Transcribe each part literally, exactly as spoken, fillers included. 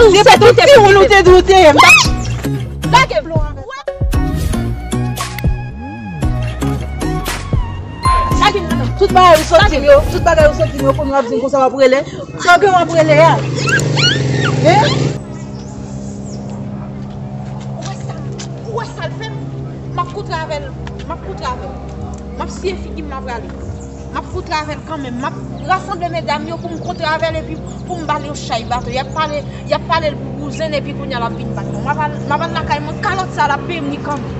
Se tout ti moun ou te di ou te ye. M t ap Lage m. Lage m. Tout bagay ou soti m yo, tout bagay ou soti m yo, kounye a w ap di m konsa w ap rele. Sa w gen w ap rele a? Hein? Ou wè sa, ou wè sa l fè m? M ap kontre avè l, m ap kontre avè l. M ap siye figi m, m ap rale. M ap kontre avè l kanmenm. M ap rasanble medam yo pou m kontre avè l epi pou m ba l yon chay baton. Y ap pale, y ap pale l pou bouzen epi kounye a l ap vin bat mwen. M ap al, m ap al lakay mwen, kalòt sa l ap peye m li kanmenm.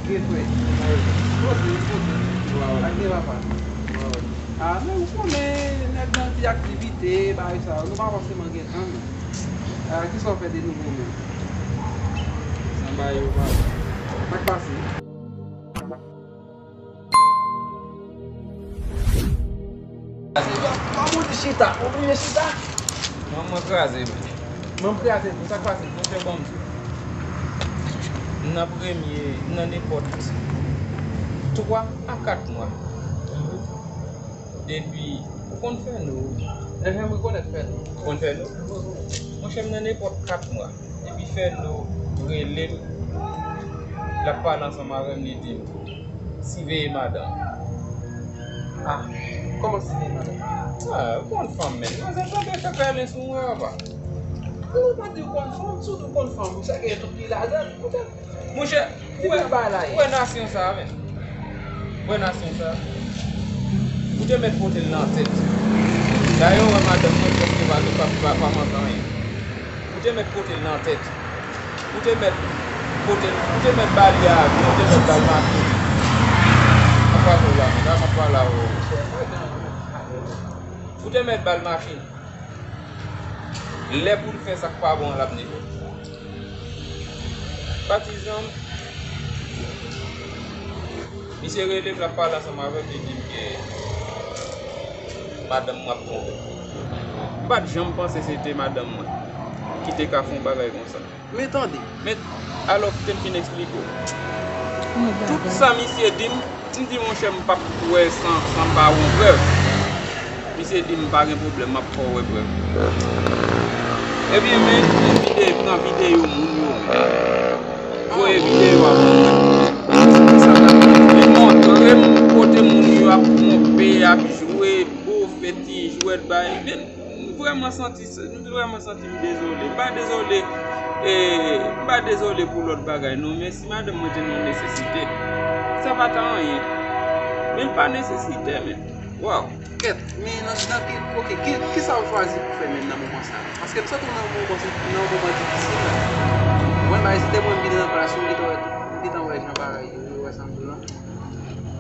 Gen frè. Poze, poze. Ak gen papa. A, men ou konnen, nèg nan ti aktivite, bagay sa yo, nou pa fòseman gen tan, men. A, kisa w fè de nouvo, men? Sa bagay yo pa. Sa k pase? Kòman w di chita? Oblije chita? Manman kraze m. Manman kraze m. Sa k pase? Monchè, ban m di w. Nan premye, nan nenpòt twa a kat mwa. Epi, ou konn fè nou. Enhen, m rekonèt fè nou. Ou konn fè nou? Monchè, m nan nenpòt kat mwa. Epi fè nou rele m, l ap pale ansanm avè m, li di m, siveye madanm. A, kòman siveye madanm? A, ou konn fanm, men. Manzè tonbe fè pèlen sou mwen, papa. Ou pa di ou konn fanm, si w di w konn fanm, ou sa gen tout li ladan l, poutèt. Monchè, ou wè, ou wè nasyon sa a, men. Ou wè nasyon sa a. Ou te mèt pote l nan tèt. Dayè, ou wè madanm mwen prèske pa, pa, pa, pa manke anyen. Ou te mèt pote l nan tèt. Ou te mèt pote l, ou te mèt ba li avyon, ou te mèt ba l machin. M ap pale w la, men, la, m ap pale avè w. Ou te mèt ba l machin. Lè pou l fè sa k pa bon an, l ap nève. Patizan m, misye rele m, l ap pale ansanm avè m, li di m ke madanm mwen ap twonpe m. M pa t janm panse se te madanm mwen ki te ka fè yon bagay konsa. Men tande. Men, alò, kite m fin eksplike w. Tout sa misye di m, m di, monchè, m p ap kwè san, san m pa wè yon prèv. Misye di m pa gen pwoblèm, m ap fè w wè prèv. Ebyen, men, vide, pran videyo moun yo, men. Voye videyo a ban mwen. Li montre m kote moun yo ap twonpe, ap jwe, bo, fè ti jwèt, bay. Men, m vrèman santi, m vrèman santi m dezole. M pa dezole, e, m pa dezole pou lòt bagay, non, men si madanm mwen te nan nesesite, sa pa ta anyen. Men l pa nesesite, men. Waw. Kèt, men nan, nan ki, oke, ki, kisa w chwazi pou fè menm nan moman sa a? Paske m santi w nan moman, nan yon moman difisil la. Mwen, bay, si te mwen m ki te nan plas ou, m gentan wè, m gentan wè jan bagay yo, yo wè sa m di w lan.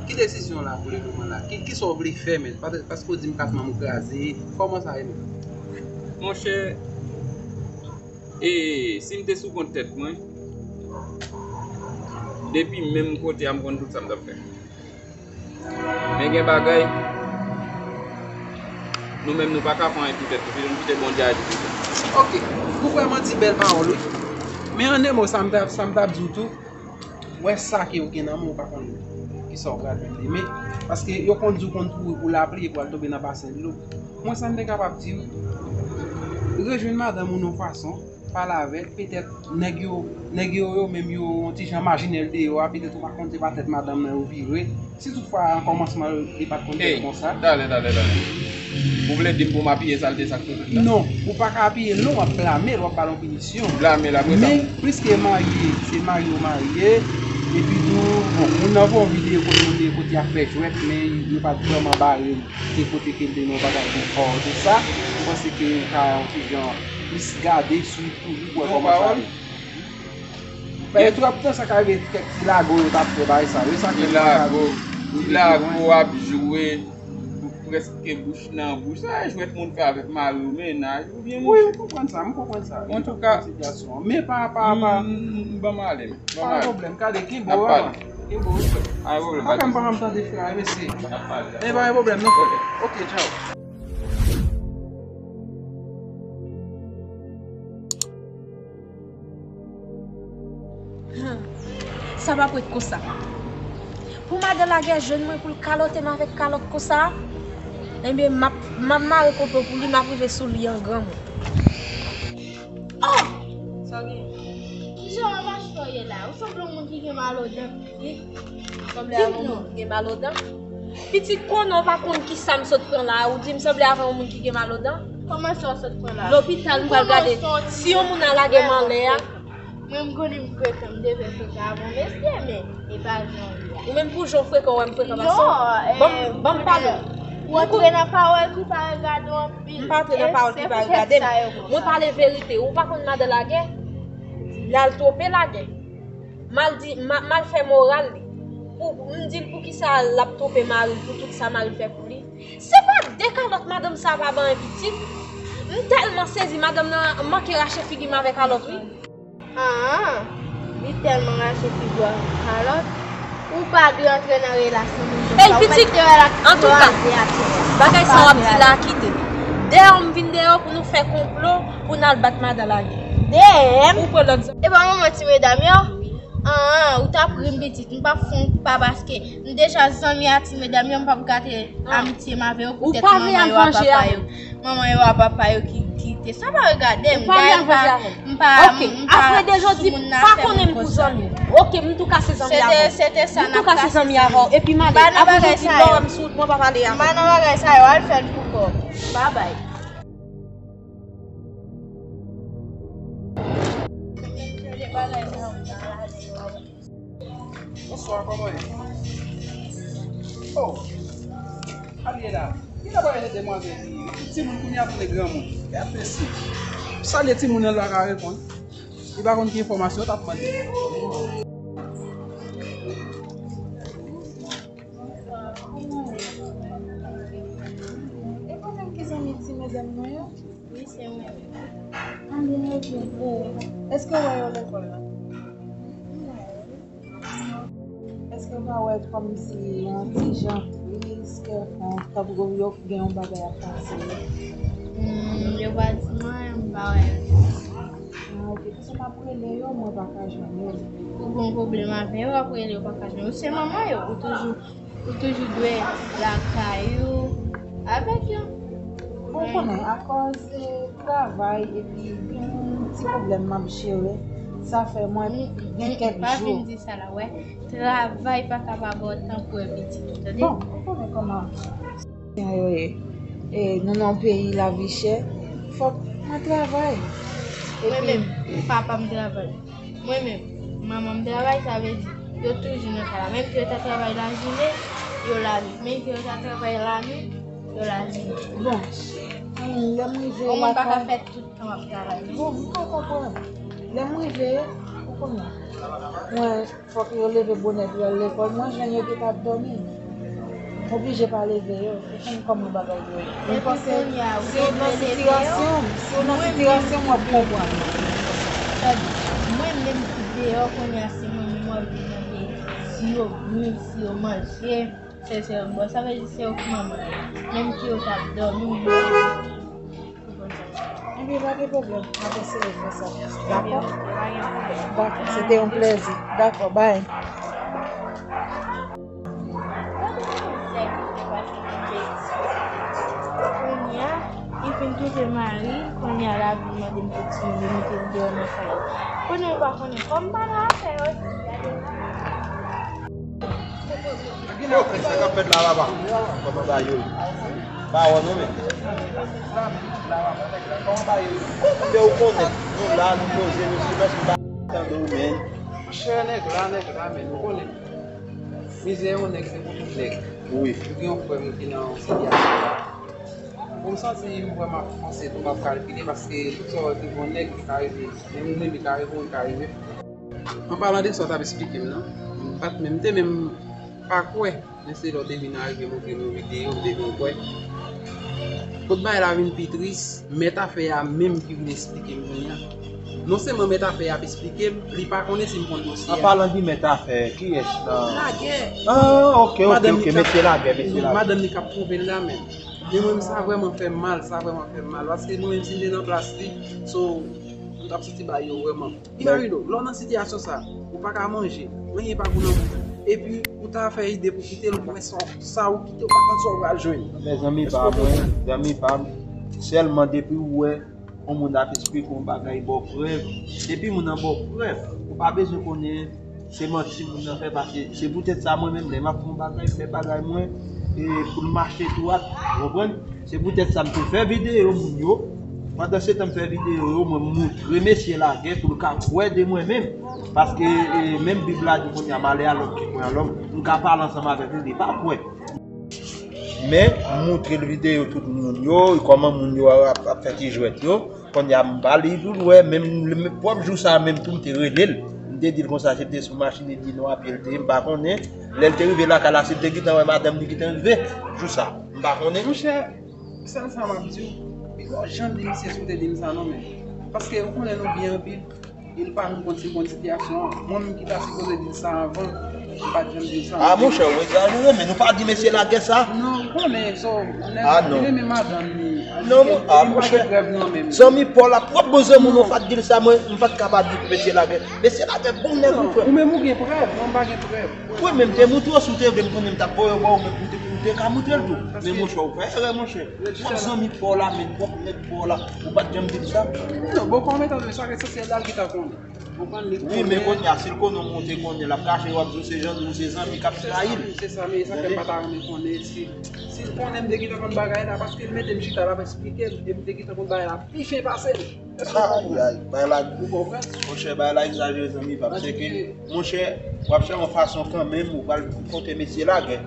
Ki desizyon w la pou le moman la? Ki, kisa w vle fè menm? Paske, paske w di m kat manm ou kraze, kòman sa ye menm? Monchè, e, si m te sou kont tèt mwen, depi menm kote a m konn tout sa m t ap fè. Men gen bagay, nou menm nou pa ka fè anyen pou tèt nou, se yon kite Bondye a di pou tèt nou. Oke, ou vrèman di bèl pawòl, wi. Men an de mo, sa m t ap, sa m t ap di w tou, wè sa ke w gen nan men w, ou pa konn kisa w pral mete. Men, paske yo konn di w konn kouri pou lapli epi w al tonbe nan basen dlo. Mwen, sa m te kapab di w, rejwenn madanm ou nan yon fason, pale avè l, petèt nèg yo, nèg yo, yo menm yo yon ti jan majinèl deyò a, petèt ou pa konn se pa tèt madanm nan yo vire. Si toutfwa an kòmansman li pa t konn fèt konsa. Talè, talè, talè. Ou vle di m pou m apiye salte sa k sou tèt la? Non, ou pa ka apiye l non, w ap blame l, w ap ba l yon pinisyon. Blame l apre sa. Men, piske marye, se marye w marye, epi tou, bon, moun nan voye yon videyo kote, kote y ap fè jwèt, men yo pa t vrèman bare l. Se kote ke l te nan yon bagay konfò, tout sa. M panse ke ou ka yon ti jan plis gade, swiv toujou pou wè kòman sa ye. Paske twòp tan sa ka rive kèk ti lago yo t ap fè bagay sa yo, e sa k fè m pa ka vin. Ti lago, ti lago ap jwe, prèske bouch nan bouch. Sa e jwèt moun fè avèk mari w, mennaj, oubyen monchè. Wi, m konprann sa, m konprann sa. Antouka, m konprann sitiyasyon an. Men pa, pa, pa. M, m, m, ban m ale, men. Pa gen pwoblèm, gade, kenbe w, kenbe w. Pa gen pwoblèm, pa gen pwoblèm, tande frè, mesye. N ap pale. Men pa gen pwoblèm, non, frè. Ok, tchaw. Sa p ap ret konsa. Pou madan Lagè jwenn mwen pou l kalote m avèk kalòt konsa, enben, m ap, m ap mare konplo pou li, m ap rive sou li an granmoun. Oh! Sa w gen? Kijan w mache w ye la? Ou sanble yon moun ki gen malodan, pitit. Sanble avè yon moun ki gen malodan? Pitit, konnen w pa konn kisa m sot pran la a, ou di m sanble avè yon moun ki gen malodan? Kòman sa w sot pran la a? Lopital m pral gade. Si yon moun a lage m anlè a. Mwen, m konnen m frekan, m devè frekan avè w, mesye, men e pa jan w ye a. Ou menm pou jan w frekan, w wè m frekan pase w? Non, ban m, ban m pale w. Ou antre nan pawòl ki pa regade w anpil. M pa antre nan pawòl ki pa regade m. Mwen pale verite. Ou pa konn madan Lagè? L al twonpe Lagè. M al di, m a, m al fè moral li. Pou, m di l poukisa l ap twonpe mari l pou tout sa mari l fè pou li. Se pa de kalòt madanm sa pa ban pitit. M tèlman sezi, madanm nan manke rache figi m avè kalòt, wi. Ah, li tèlman rache figi w ak kalòt. Ou pa dwe antre nan relasyon moun konsa. Ey, pitit, antouka, bagay sa w ap di la, kite. Dèyè m vin dèyè w pou nou fè konplo, pou n al bat madan Lagè. Dèyè m? Ou pran lòt zanmi. E pa manman ti medam yo? Ah, ou t ap ri m, pitit. M p ap fè w pa paske m deja zanmi a ti medam yo, m p ap gate amitye m avè yo poutèt manman yo a papa yo. Manman yo a papa yo ki kite. Sa pa regade m. Ou pa vle anvaje avè m. M pa, m pa sou moun nan fè moun konsa. Ok, apre de jodi, pa konnen m pou zanmi w. Ok, m tou kase zanmi avè w. Se te, se te sa n ap kase zanmi avè w. Epi m ale. Apre jodi, lè w wè m sou wout mwen, pa pale avè m. M pa nan bagay sa yo, al fè l pou kò w. Babay. Bonswa, kòman w ye? Oh, sa l ye la? Ki nan bagay de demwazèl li? Timoun kounye a vin granmoun. Gad mesye. Sa l ye timoun nan la ka reponn. Li pa konn ki enfòmasyon w t ap mande. E pa menm ki zanmi ti medam mwen yo? Wi, se mwen menm. Anben, ok. E, èske w wè yo lekòl la? M wè yo. Èske w pa wè kòmsi yon ti jan tris, kèlkonk, tankou yo gen yon bagay ap pase? Hmm, yo pa di m anyen, m pa wè yo. Ah, ok. Paske m ap rele yo, mwen pa ka jwenn yo. Ou gen yon pwoblèm avè yo, w ap rele yo, w pa ka jwenn yo. Se manman yo, ou toujou Ou toujou dwe lakay ou avèk yo. Bon, ou konnen, akòz, eh, travay epi gen yon ti pwoblèm m ap jere, sa fè mwen gen kèk jou. Pa vin di sa la, wè. Travay pa ka ba w tan pou wè pitit ou, tande? Bon, ou konnen kòman sitiyasyon yo ye. E, nou nan yon peyi lavi chè, fòk mwen travay. Mwen menm, papa m travay. Mwen menm, manman m travay, sa vle di, yo toujou nan kay la. Menm ke yo ta travay lajounen, yo lanuit. Menm ke yo ta travay lanuit, yo lajounen. Bon, hmm, lè m rive lakay. Yon moun pa ka fè tout tan w ap travay, non. Bon, m ka konprann. Lè m rive, ou konnen. Mwen, fòk yo leve bonè pou yo al lekòl. Mwen jwenn yo gentan ap dòmi. M oblije pa leve yo. Ou konn kòman bagay yo ye. Mwen panse si w nan sitiyasyon m, si w nan sitiyasyon m, w ap konprann. Tande, mwen menm ki deyò kounye a, se mwen menm w ap vin mande si yo byen, si yo manje, sèl sèl bò. Sa vle di se yo ki manman yo. Menm ke yo t ap dòmi, mwen Ebyen, pa gen pwoblèm. M ap eseye fè sa. Dakò? Dakò, se te yon plèzi. Dakò, bay. Kounye a, li fin touche mari, kounye a, la vin mande m pou timoun li mete l deyò nan kay la. Kounye a, m pa konnen kòman bagay afè yo. Sa k ap fèt la, papa? Kòman bagay yo ye? Ba wè non, men. Koupe ou konnen. Nou la, nou poze, nou silans, nou pa tande ou, men. Monchè, nèg la, nèg la, men, nou konnen. Mizè yon nèg, se pou tout nèg. Wi. Ou gen yon frè m ki nan yon sitiyasyon la. Bon, m santi m vrèman panse tou, m ap kalkile, paske tout sa w wè ki bon nèg, li ka rive. Men ou menm, li ka rive, li ka rive. An palan de sa w t ap esplike m nan, m pa t menm, m te menm pa kwè, men se lè w te vin arive montre m yon videyo, m te vin kwè. Kot bagay la vin pi tris, mèt afè a menm ki vin esplike m kounye a. Non sèlman mèt afè a ap esplike m, li pa konnen si m konn dosye a. An palan de mèt afè, kiyès nan? Lagè. Ah, ok, ok, ok, mesye Lagè, mesye Lagè. Madanm li k ap twonpe l la menm. Men mwen menm sa vrèman fè m mal, sa vrèman fè m mal. Paske mwen menm si m te nan plas li, so, m t ap santi bagay yo vrèman. Imajine w, lè w nan sitiyasyon sa, Ou pa ka manje, anyen pa gou nan bouch ou. Epi, ou ta fè ide pou kite l, ou wè sa, sa ou kite, ou pa konn sa ou pral jwenn. Mezanmi pa mwen, zanmi pa m, sèlman depi ou wè yon moun ap esplike yon bagay, ba w prèv, depi moun nan ba w prèv, ou pa bezwen konnen se manti moun nan fè, paske se poutèt sa mwen menm, lè m ap fè yon bagay, m fè bagay mwen e pou l mache dwat, ou konprann? Se poutèt sa m te fè videyo moun yo. Pandan se tan m fè videyo yo, mwen m moutre mesye lagè pou l ka kwè de mwen menm. Paske e, menm Bib la di kounye a, malè a lòm ki kwè an lòm, m ka pale ansanm avèk li, li pa kwè. Men, m moutre l videyo tout moun yo, kòman moun yo ap, ap fè ti jwèt yo. Kounye a, m pale pou l wè, menm, menm pwòp jou sa a menm tou, m te rele l. M te di l konsa, se te sou machin, li di non, a pye l te ye, m pa konnen. Lè l te rive lakay la, si l te gentan wè madanm li gentan rive, jou sa a, m pa konnen. Monchè, sèl sa m ap di w, piga w janm di misye si w te di m sa non, men. Paske ou konnen nou byen anpil, e l pa menm konn si konn sitiyasyon an. Mwen menm ki ta sipoze di l sa anvan, m pa t janm di l sa. A, monchè, ou egzajere, men nou pa di mesye lagè sa. Non, ou konnen, so, nèg li renmen madanm li. Non, a, monchè, zanmi pa w la, pwòp bon zanmi w, ou pa t di l sa, mwen, m pa t ka pa di mesye lagè. Mesye lagè bon nèg, wi, frè. Ou menm ou gen prèv, mwen m pa gen prèv. Wi, men m te moutre w, si w te vle m konnen m t ap voye w ba w, men ou te, ou te ka moutre l tou. Men monchè, ou fè erè, monchè. Pwòp zanmi pa w la, men pwòp nèg pa w la, ou pa t janm di l sa. Non, bon, kòm etan donne sa, esansyèl la, l gentan konnen. Konprann li konnen. Wi, men kounye a, si l konnen w, ou te konnen, l ap kache, w ap di w se jan, ou se zanmi k ap trayi l. Se sa, men sa fè m pa ta renmen konnen si, si l konnen m te gentan konn bagay la, paske l mete m chita, l ap esplike m, e m te gentan konn bagay la pi fen pase l. Ay, ay, bay la, ou konprann? Monchè, bay la egzajere, zanmi pa m. Se ke, monchè, w ap chèche yon fason kanmenm, ou pral kontre mesye lagè.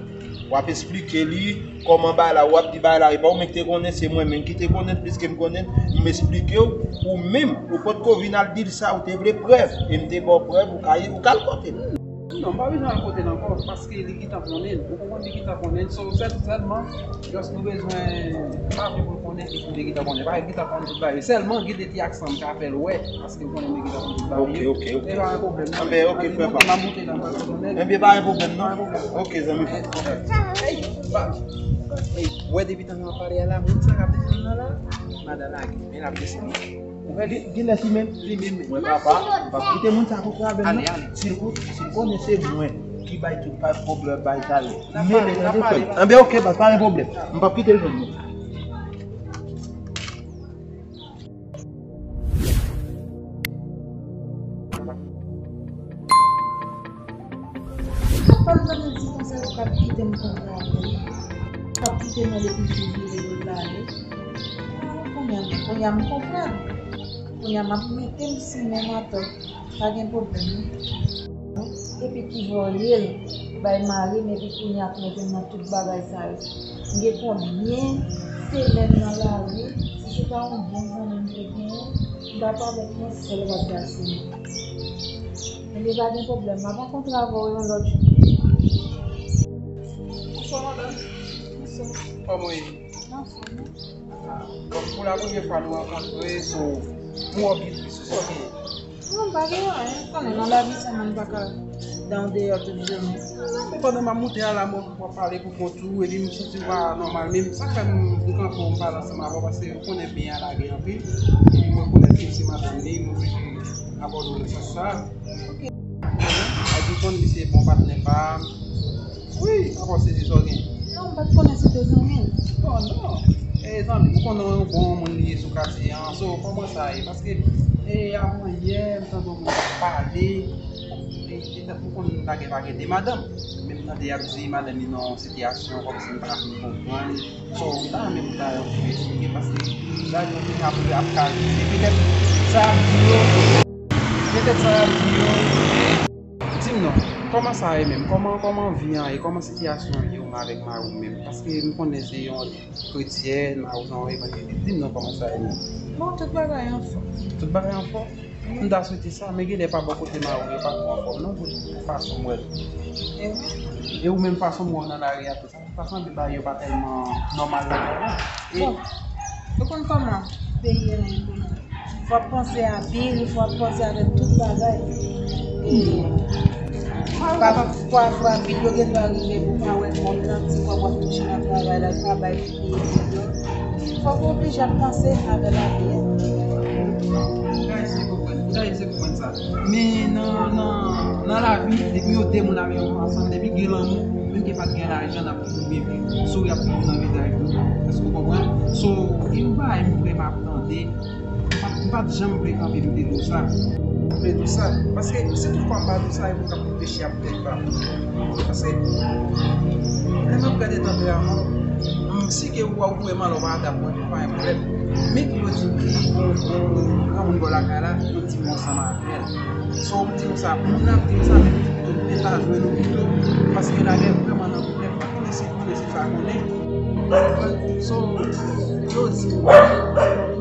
W ap esplike li kòman bay la, w ap di bay la, e pa ou menm ki te konnen, se mwen menm ki te konnen, plis ke m konnen, m esplike w, ou menm, ou potko vin al di l sa, ou te vle prèv, e m te ba w prèv, ou ka, ou ka al kote l. Non, m pa bezwen al kote l ankò, paske li gentan konnen, ou konprann, li gentan konnen, so, sèl, sèlman, jis nou bezwen, m pa vle pou l konnen, e pou l te gentan konnen, pa gentan konnen tout bagay, sèlman, gen de ti aksan m ka fè l wè, paske ou konnen, li gentan konnen tout bagay. Ok, ok, ok. E pa gen pwoblèm, non. Anben, ok, frè pa m. Anben, pa gen pwoblèm, non. Ok, zanmi. Ou wè depi tande w ap pale a la, moun sa k ap desann nan la, madan lage, men l ap desann. Ou wè li, genlè si menm. Li menm. Mwen papa, m p ap kite moun sa kontre avè m non. Si l kon-, si l konnen se mwen ki bay tout pa pwoblèm bay sa yo. Men men tande frè. Anben ok, pa, pa gen pwoblèm. M p ap kite l jwenn mwen. Sa fè l vle di konsa, ou p ap kite m kontre avè l. Ou p ap kite m ale pou l vire do l ale. Ah, kounye a, kounye a m konprann. Kounye a m ap mete m simen m atò. Pa gen pwoblèm, non. Epi ki voye l bay mari m, epi kounye a ap mete m nan tout bagay sa yo. M gen konbyen semèn nan lari, si se pa yon bon zanmi m te genyen, m t ap avè l yon sèl rad gason. Ebyen, pa gen pwoblèm, m ap rankontre avè w yon lòt jou. Bonswa, madanm. Bonswa. Kòman w ye? M anfòm wi. Bon, pou la premyè fwa nou rankontre, so, pou w ap gen plis sou sa w genyen. Non, m pa gen anyen. Ou konnen, nan lavi sa, moun pa ka dan deyò tout jounen. Non, men pandan m ap moute a la, mwen, w ap pale pou kont ou, epi m santi w pa nòmal menm. Sa k fè m, m kanpe w, m pale ansanm avè w, paske ou konnen peyi a lage anpil. Epi mwen rekonèt ke se madanm li, m oblije abòde w nan sans sa. Ok. Epi ou konn misye bon patnè pa m. Wi, ankò se de sa w gen. Non, m pa t konnen se te zanmi l. Oh, non. E zanmi, ou konnen yon bon moun li ye sou katye an. So, kòman sa ye? Paske, e, avan yè, m tande yon moun ap pale. E, e tankou konn lage pa gen de madanm. Men m tande y ap di madanm li nan yon sitiyasyon kòmsi m pa fin konprann. So, m ta renmen pou ta yon ti eksplike, paske lari an vin ap, ap ka rive. Petèt sa y ap di yo, petèt sa y ap di yo. Di m non, kòman sa ye menm? Kòman, kòman vi an ye? Kòman sitiyasyon an ye ou menm avèk mari w menm? Paske m konnen se yon kretyèn, mari w se yon evanjelis. Di m non, kòman sa ye menm? Bon, tout bagay anfòm. Tout bagay anfòm? M ta swete sa, men genlè pa bò kote mari w yo pa twò anfòm non, pou fason m wè l. E wi. E ou menm, fason m wè w nan lari a tou, sa pa sanble bagay yo pa tèlman nòmal lakay la. E bon, ou konn kòman peyi a ye kounye a? Fò w ap panse anpil, fò w ap panse avèk tout bagay. E pa, pafwa, pafwa, anpil yo gen dwa rive pou pa wè kòb nan ti kòb w ap touche nan travay la, l pa bay pou peye bil yo. Fòk ou oblije ap panse avè lavi a. Ou ta eseye konprann, ou ta eseye konprann sa. Men nan, nan, Nan lavi, depi yo de moun ap viv ansanm, depi gen lanmou, menm ke pa t gen lajan, n ap toujou byen viv. Souri ap toujou nan vizaj nou. Èske w konprann? So, gen yon bagay m vrèman ap tande. M pa, m pa t janm vle kanpe pou te di w sa. M vle di w sa. Paske si tout fwa m pa di w sa, e pou k ap reflechi ap tèt pa m. Paske, lè m ap gade tanperaman w, m si ke ou, ou vrèman lè w pa t ap mwen, pa gen pwoblèm. Men ki yo di m ki yon, yon, yon granmoun bò lakay la, yo di m ansanm avè l. So, m di w sa, moun nan ap di m sa, men m di pito m pa jwenn ou pito, paske lagè vrèman nan pwoblèm, pa konnen si konnen si sa konnen. So, yo di m,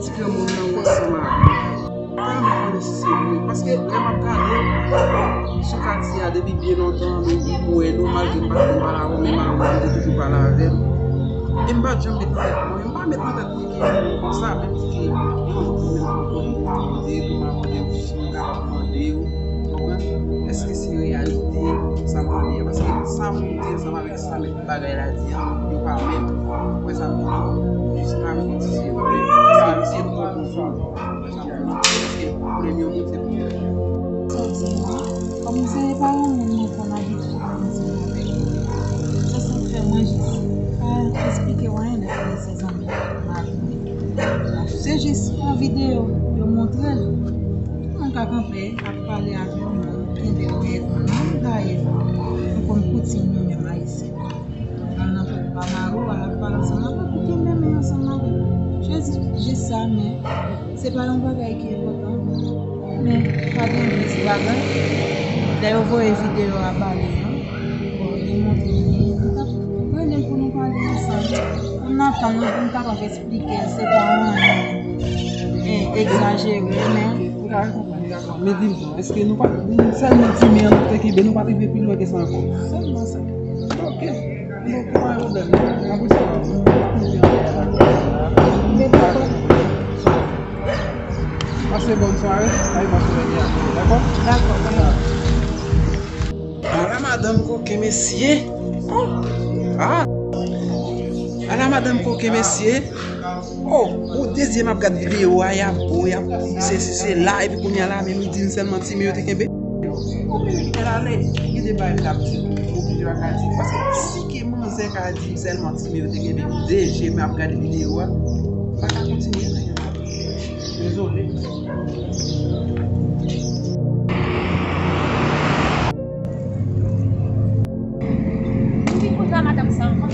ti granmoun nan ou ansanm avè l. Pa renmen konnen si se vre, paske lè m ap gade sou katye a depi byen lontan, men m wè nou, malgre m pa t konn pale avè w, men m te toujou pale avè l. E m pa t janm met nan tèt mwen, m pa met nan tèt mwen ki moun konsa, menm si ke yon jou mwen menm poko mande pou m abòne w, si m kapab mande w, w konprann? Èske se reyalite sa m tande a? Paske sa moun di ansanm avèk sa mèt bagay la di an, yo pa menm. Ou wè sa m di w? Jis pa rekonn si se vre. Sa misye twò bon sou m. Ou wè sa m di w? Èske pwoblèm yon moun se pwoblèm. Sa w di m nan, kòm se pa yon moun mwen konn abitye konn ansanm avèk li, se sa k fè mwen jis pa esplike w anyen de kote se zanmi m ap vini. Se jis yon videyo yo montre l. Mwen ka kanpe ap pale avè w, mwen kenbe w nèt, mwen pa ye. Nou konn koutim nou menm Ayisyen. Al nan pòt pa mari w, al ap pale ansanm avè l, ou kenbe men ansanm avè l. Jezi, jis sa, men se pa yon bagay ki enpòtan. Men pa gen plis bagay. Lè yo voye videyo a ba li an, bon, li montre li, li t ap rele m pou nou pale ansanm. Pou n atann, pou n kapab esplike l, se pa yon, eh, egzajere, men. Ou ka rekonprann, dakò. Men di m sa, èske nou pa, nou sèlman ti men an nou te kenbe, nou pa t rive pi lwen ke sa ankò? Sèlman sa. Ok. Bon, pa gen pwoblèm, non. Apre sa, nou pa konn jan bagay la. Men dakò. Pase bòn sware, ay pase lè gen ankò, dakò? Dakò, dakò. Ala madanm koken, mesye. Oh. Ah. Ala madanm koken, mesye. Oh, ou dezyèm ap gad videyo a, y ap bon, y ap se, se, se la, epi kounye a la, menm li di m sèlman ti men yo te kenbe. Ou menm ki al ale, gen de bagay m t ap di, ou oblije pa ka di, paske si ke manzè ka di m sèlman ti men yo te kenbe, m de je m ap gade videyo a, m pa ka kontinye nan yon bagay. Dezole. Ki kout la madanm sa ankò?